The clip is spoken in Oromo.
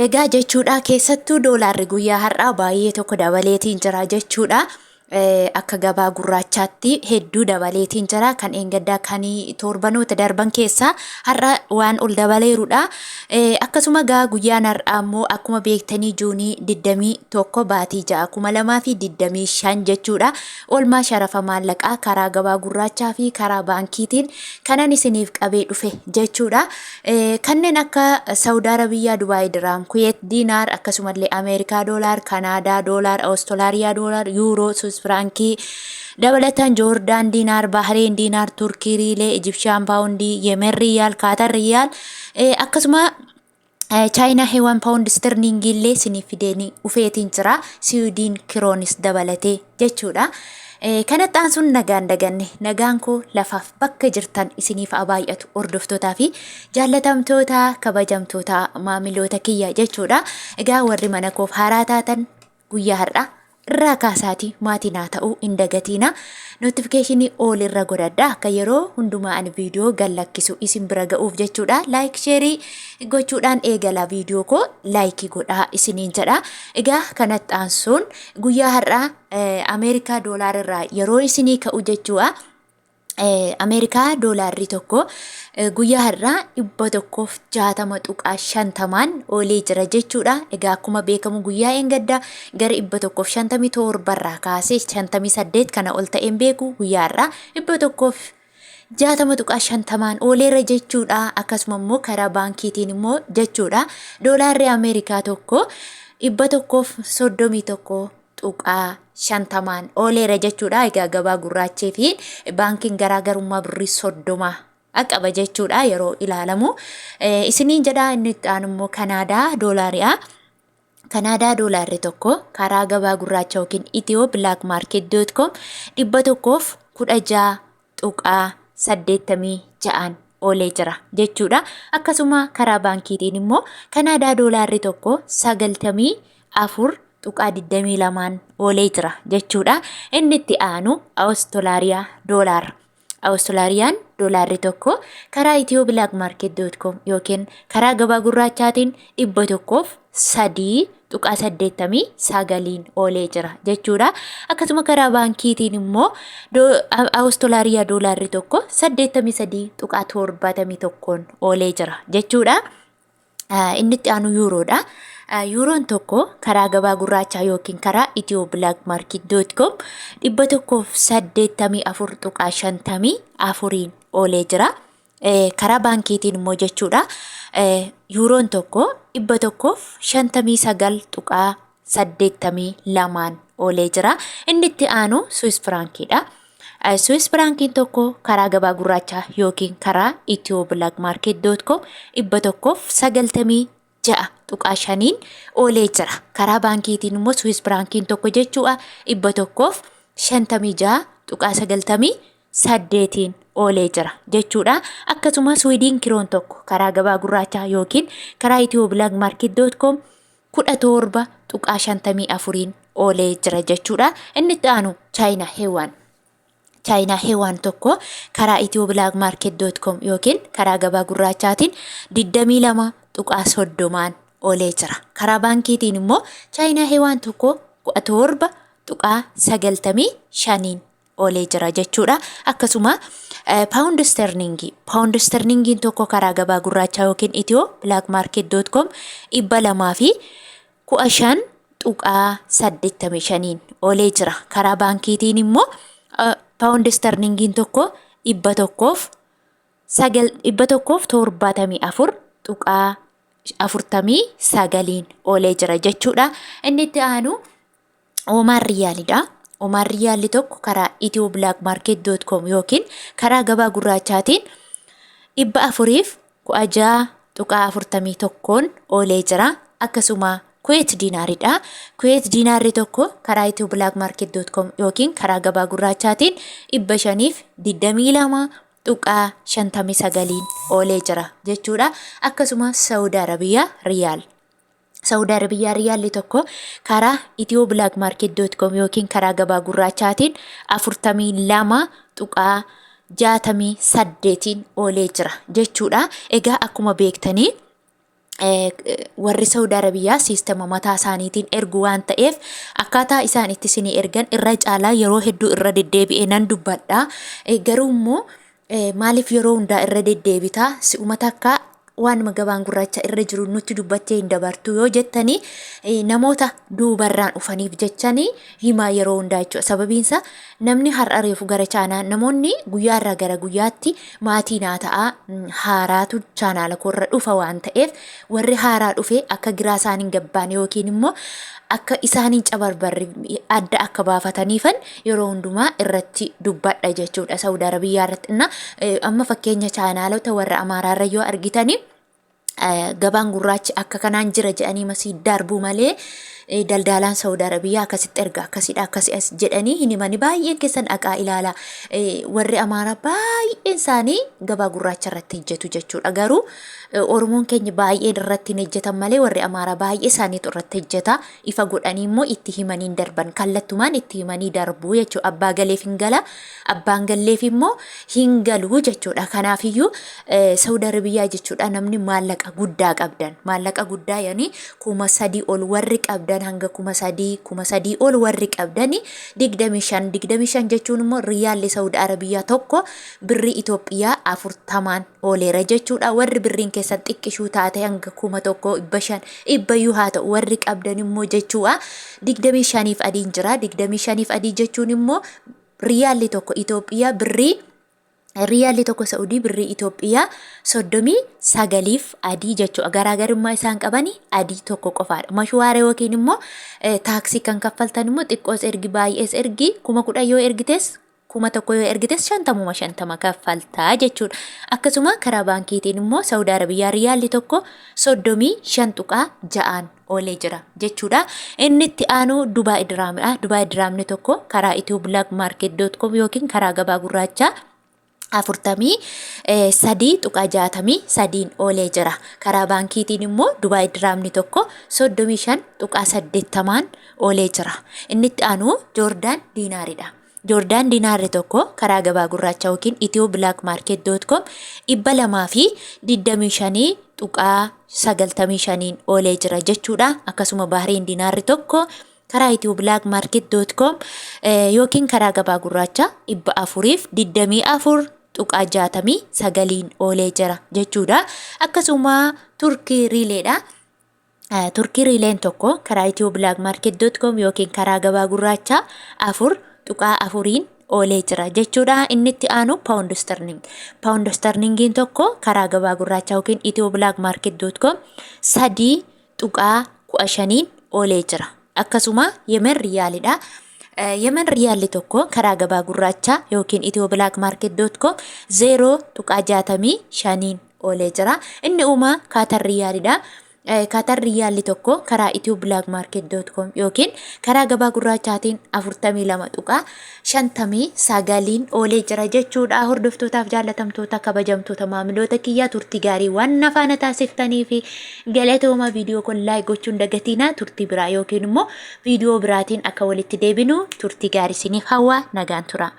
Egaa jechuudha, keessattuu doolaarri guyyaa har'aa baay'ee tokko dabaleetiin jira jechuudha. Akka gabaa gurraachaatti hedduu dabaleetiin jira. Kan eengaddaa, kan torbanoota darban keessaa har'a waan ol dabaleerudha. Akkasuma gaa guyyaan har'aa immoo akkuma beektanii Juunii 21, baatii 6, 2025 jechuudha. Oolmaa sharafa maallaqaa karaa gabaa gurraachaa fi karaa baankiitiin kanan isiniif qabee dhufe jechuudha. Kanneen akka Saawud Arabiyyaa, Dubaay Diraam, Kuweet Diinaar, akkasumallee Ameerikaa Doolaar, Kanaadaa Doolaar, Awustiraaliyaa Doolaar, Yuuroo, Suus Firaankii dabalataan Joordaan Diinaar, Bahreen Diinaar, Turkii Riilee, Ijibshaan Paawundii, Yemen Riyaal, Kaatar Riyaal, akkasuma Chaayinaa Heewaan Paawundi Sterlingii illee isiniif fideen dhufeetiin jira. Siwiidiin Kiroonis dabalatee jechuudha. Kanatti aansuun nagaan daganne, nagaan koo lafaaf bakka jirtan isiniif haa baay'atu, hordoftootaa fi jaallatamtoota, kabajamtoota maamiloota kiyya jechuudha. Egaa warri mana koof haaraa taatan guyyaa har'aa irraa kaasaatii maatii naa ta'uu hin dagatiina. Notification all irra godhadha, akka yeroo hundumaa ani viidiyoo gad lakkisu isin bira ga'uuf jechuudha. Like, share gochuudhaan eegala, viidiyoo koo like godhaa isiniin jedha. Egaa kanatti aansuun guyyaa har'aa Ameerikaa doolaar irraa yeroo isinii ka'u jechuudha. Ameerikaa doolaarri tokko guyyaa har'aa 160.50n oolee jira jechuudha. Egaa akkuma beekamu guyyaa eengaddaa gara 157 irraa kaasee 58 kana ol ta'een beeku, guyyaa har'aa 160.50n ooleera jechuudha. Akkasuma immoo karaa baankiitiin immoo jechuudha. Doolaarri Ameerikaa tokko 131.50n ooleera jechuudha. Egaa gabaa gurraachee fi baankiin garaagarummaa birrii 30 qaba jechuudha yeroo ilaalamu. Isiniin jedha, inni itti aanu immoo Kanaadaa doolaari'a. Kanaadaa doolaarri tokko karaa gabaa gurraacha yookiin ethio-blackmarket.com 116.86n oolee jira jechuudha. Akkasuma karaa baankiitiin immoo Kanaadaa doolaarri tokko 94.22n oolee jira jechuudha. Inni itti aanu Awustiraaliyaa doolaara. Awustiraaliyaan doolaarri tokko karaa ethio-blackmarket.com yookiin karaa gabaa gurraachaatiin 103.89n oolee jira jechuudha. Akkasuma karaa baankiitiin immoo Awustiraaliyaa doolaarri tokko 83.71n oolee jira jechuudha. Inni itti aanu yuuroodha. Yuuroon tokko karaa gabaa gurraachaa yookiin karaa ethio-blackmarket.com 184.54n oolee jira. Karaa baankiitiin immoo jechuudha. Yuuroon tokko 159.82n oolee jira. Inni itti aanu Swiss Firaankiidha. Swiss Firaankiin tokko karaa gabaa gurraachaa yookiin karaa ethio-blackmarket.com 196.5n oolee jira. Karaa baankiitiin immoo Swiss Firaankiin tokko jechuudha 156.98n oolee jira jechuudha. Akkasuma Swiidin kiroon tokko karaa gabaa gurraachaa yookiin karaa ethio-blackmarket.com 17.54n oolee jira jechuudha. Inni itti aanu Chaayinaa Heewaan. Chaayinaa Heewaan tokko karaa ethio-blackmarket.com yookiin karaa gabaa gurraachaatiin 22.30n oolee jira. Karaa baankiitiin immoo Chaayinaa Heewaan tokko 17.95n oolee jira jechuudha. Akkasuma paawundi sterlingii. Paawundi sterlingiin tokko karaa gabaa gurraachaa yookiin ethio-blackmarket.com 215.85n oolee jira. Karaa baankiitiin immoo paawundi sterlingiin tokko 109, 174.49n oolee jira jechuudha. Inni itti aanu Oomaan Riyaalidha. Oomaan Riyaalli tokko karaa ethio-blackmarket.com yookiin karaa gabaa gurraachaatiin 416.41n oolee jira. Akkasuma Kuweet diinaaridha. Kuweet diinaarri tokko karaa ethio-blackmarket.com yookiin karaa gabaa gurraachaatiin 522.59n oolee jira jechuudha. Akkasuma Saawud Arabiyaa Riyaal. Saawud Arabiyaa Riyaalli tokko karaa ethio-blackmarket.com yookiin karaa gabaa gurraachaatiin 42.68n oolee jira jechuudha. Egaa akkuma beektanii Warri Saudi Arabiyaa siistama mataa isaaniitiin ergu waan ta'eef, akkaataa isaan itti isinii ergan irra caalaa yeroo hedduu irra deddeebi'ee nan dubbadha. Garuu immoo maaliif yeroo hundaa irra deddeebitaa, si'uma takka waanuma gabaan gurraacha irra jiru nutti dubbattee hin dabartu yoo jettanii, namoota duubarraan dhufaniif jechanii himaa yeroo hundaa jechuudha. Sababiinsa namni har'a reefu gara chaanaa, namoonni guyyaarraa gara guyyaatti maatii naa ta'a, haaraatu chaanaala koorra dhufa waan ta'eef, warri haaraa dhufe akka giraa isaan hin gabbaane yookiin immoo akka isaan hin cabarbarre adda akka baafataniifan yeroo hundumaa irratti dubbadha jechuudha. Saudi Arabiyyaa irratti amma fakkeenya chaanaalota warra Amaaraarra yoo argitanii, gabaan gurraachi akka kanaan jira jedhanii masii darbuu malee, daldaalaan Saudi Arabiyyaa akkasitti erga, akkasidha, akkasi as jedhanii hin himani. Baay'een keessan dhaqaa ilaala. Warri Amaaraa baay'een isaanii gabaa gurraacha irratti hojjetu jechuudha. Garuu Oromoon keenya baay'een irratti hin hojjetan malee, warri Amaaraa baay'ee isaaniitu irratti hojjeta. Ifa godhanii immoo itti himanii hin darban. Kallattumaan itti himanii darbu jechuudha. Abbaa galeef hin gala, abbaan galleef immoo hin galu jechuudha. Kanaafiyyuu Saudi Arabiyyaa jechuudha, namni maallaqa guddaa qabdan, maallaqa guddaa yani 3000 ol warri qabdan, hanga 3000, 3000 ol warri qabdani, 25, 25 jechuun immoo riyaalli Saudi Arabiyyaa tokko birrii Itoophiyaa 40n ooleera jechuudha. Warri birriin keessan xiqqishuu taate, hanga 1500, 500 haa ta'u warri qabdan immoo jechuudha. 25f adiin jira. 25f adii jechuun immoo riyaalli tokko Itoophiyaa birrii, riyaalli tokko Saudii birrii Itoophiyaa 39f adii jechuudha. Garaagarummaa isaan qabani adii tokko qofaadha. Mashuwaara yookiin immoo taaksii kan kaffaltan immoo xiqqoos ergi, baay'ees ergi, 10,000 yoo ergites, 1000 yoo ergites, 50 50 kaffaltaa jechuudha. Akkasuma karaa baankiitiin immoo Saudi Arabiyyaa riyaalli tokko 35.6n oolee jira jechuudha. Inni itti aanu Dubaay Diraamidha. Dubaay Diraamni tokko karaa ethioblakmarket.com yookiin karaa gabaa gurraachaa 43.63n oolee jira. Karaa baankiitiin immoo Dubaay Diraamni tokko 35.80n oolee jira. Inni itti aanu Joordaan Diinaaridha. Joordaan diinaarri tokko karaa gabaa gurraacha yookiin ethioblakmarket.com 225.95n oolee jira jechuudha. Akkasuma Baahriin diinaarri tokko karaa ethioblakmarket.com yookiin karaa gabaa gurraacha 424.69n oolee jira jechuudha. Akkasuma Turkii riileedha. Turkii riileen tokko karaa ethioblakmarket.com yookiin karaa gabaa gurraachaa 4.4n oolee jira jechuudha. Inni itti aanu Pound Sterling. Pound Sterlingiin tokko karaa gabaa gurraachaa yookiin ethioblakmarket.com 3.15n oolee jira. Akkasuma Yemen riyaalidha. Yemen riyaalli tokko karaa gabaa gurraachaa yookiin ethioblakmarket.com 0.65n oolee jira. Inni uumaa Kaatar riyaalidha. Kaatar riyaalli tokko karaa ethioblakmarket.com yookiin karaa gabaa gurraachaatiin 42.59n oolee jira jechuudha. Hordoftootaaf jaallatamtoota, kabajamtoota maamiloota kiyyaa, turtii gaarii waan na faana taasiftanii fi galatooma. Viidiyoo kun like gochuun dagatiina. Turtii biraa yookiin immoo viidiyoo biraatiin akka walitti deebinu turtii gaarii isiniif hawwa, nagaan tura.